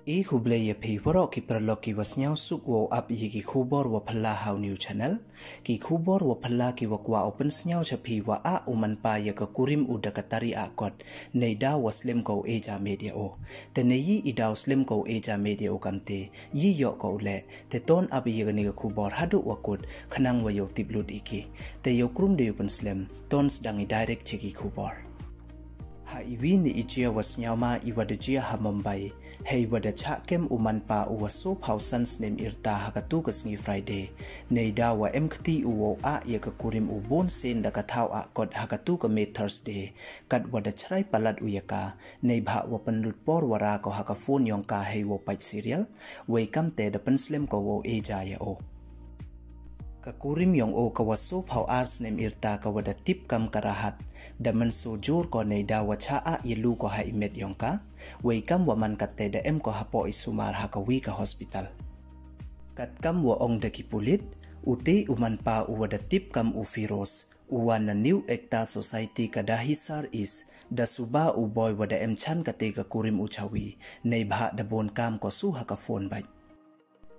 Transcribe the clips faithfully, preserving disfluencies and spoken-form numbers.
I khublei ya phi waroh ki paralok ki wa sniawsuk wow ap ya ki khubor wa phylla ha u new channel. Ki khubor wa phylla ki wa kwah u pynsniaw cha phi wa ah u manpa ya ka kurim u da ka tari ah kot, nei daw wa slem ko u e ja media o. Te nei yi i daw slem ko u e ja media o kamte, yi yoh ko u leh, te ton ap ya kani ka khubor haduh wa kut, khnang wa yow tip lut i ki. Te yow krum de yow pynslem, ton sdang i direct cha ki khubor. Ha i wi ni i jia wa sniawma i wa da jia ha Mumbai, hei wa da chah kem u manpa u wa sophaw san snem irta ha katu ka sngi Friday, nei daw wa em kti u wow ah ya ka kurim u bun sien da ka thaw ah kot ha katu ka me Thursday, kat wa da chrai palat u ya ka, nei bha wa pynlut por wa ra ko ha ka phone yong ka hei wow pait serial, wei kamte da pynslem ko wow e ja ya o. Ka kurim yong o ka wa sophaw ar snem irta ka wa da tip kam ka Rahat, da mynsaw jur ko nei daw wa chah ah ya lu ko ha i met yong ka, wei kam wa man katte da em ko hapoh i sumar ha ka wi ka hospital. Kat kam wa ong da ki pulit, u te u manpa u wa da tip kam u Firoz, u wa na New Ekta Society ka Dahisar East, da suba u boi wa da em chan kate ka kurim u cha wi, nei bha da bun kam ko su ha ka phone bait.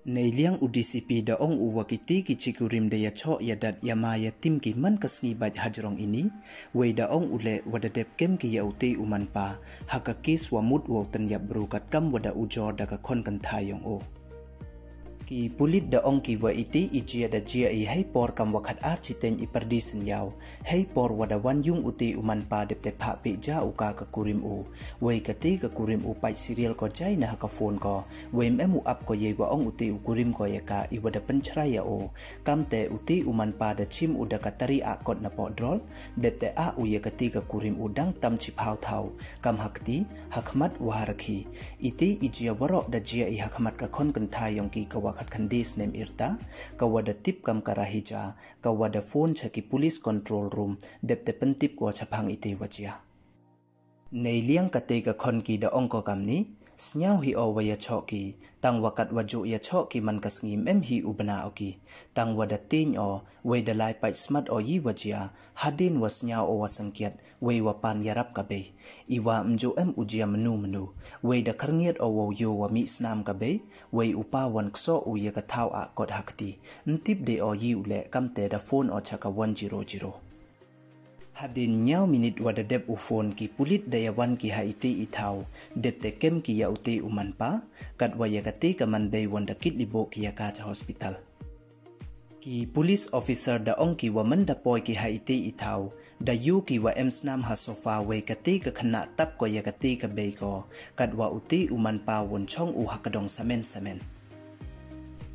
Nei liang u D C P da ong u wa kiti ki chi kurim da ya choh ya dat ya ma ya tim ki man ka sngi bait hajrong ini, wei da ong u leh wa da dep kem ki ya u te u manpa, ha ka case wa mut wow tynyap bru kat kam wa da ujor da ka khon kynthai yong o. Ki pulit da ong ki wa i te i jia da jia i hei por kam wa khat ar chiteng i pyrdi synyaw, hei por wa da wan yung u te u manpa dep te phah peh ja u ka ka kurim u. Wei kate ka kurim u pait serial ko jai na ha ka phone ko. Wei em em u ap ko yei wa ong u te u kurim ko ya ka i wa da pynchrai ya o. Kamte u te u manpa da chim u da ka tari ah kot na poh drol. Dep te ah u ya kate ka kurim u dang tam chiphaw thaw. Kam ha kti, ha khmat wa ha rakhi. I te i jia waroh da jia i ha khmat ka khon kynthai yong ki ka wa khat khyndai snem irta, ka wa da tip kam ka Rahija, ka wa da phone cha ki police control room, dep te pyntip ko chaphang i te wa jia. Nei liang kate ka khon ki da ong ko kamni, sniaw hi o wa ya choh ki, tang wa kat wa ju ya choh ki man ka sngi em hi u bna o ki, tang wa da tieng o, wei da lai pait smat o yi wa jia, hadien wa sniaw o wa sangkiat, wei wa pan yarap ka bei. I wa mju em u jia menu menu, wei da khyrngiat o wow yo wa mih snam ka bei, wei u pa wan kso u ya ka thaw ah kot ha kti. Ntip de o yi u leh kamte da phone o cha ka one zero zero. Hadien nyaw minit wa da dep u phone ki pulit da ya wan ki ha i te i thaw, dep te kem ki ya u te u manpa, kat wa ya kate ka man bei wan da kit li bo ki ya ka cha hospital. Ki police officer da ong ki wa man da poi ki ha i te i thaw, da yu ki wa em snam ha sofa wei kate ka khynnah tap ko ya kate ka bei ko, kat wa u te u manpa wan chong u ha ka dong samen samen.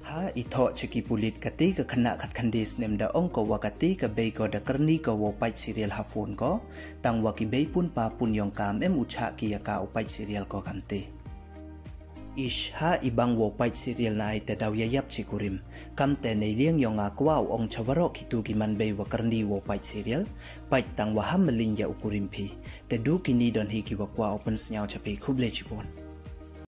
Ha i thoh cha ki pulit kate ka khynnah khat khyndai snem da ong ko wa kate ka bei ko da kyrni ko wow pait serial ha phone ko, tang wa ki bei pun pa pun yong ka em u chah ki ya ka u pait serial ko kamte. Ish, ha i bang wow pait serial na i te daw ya yap chi kurim. Kamte nei liang yong nga kwah u ong cha waroh kitu ki man bei wa kyrni wow pait serial, pait tang wa ham mling ya u kurim phi. Te du kini don hi ki wa kwah u pynsniaw cha phi, khublei chibun.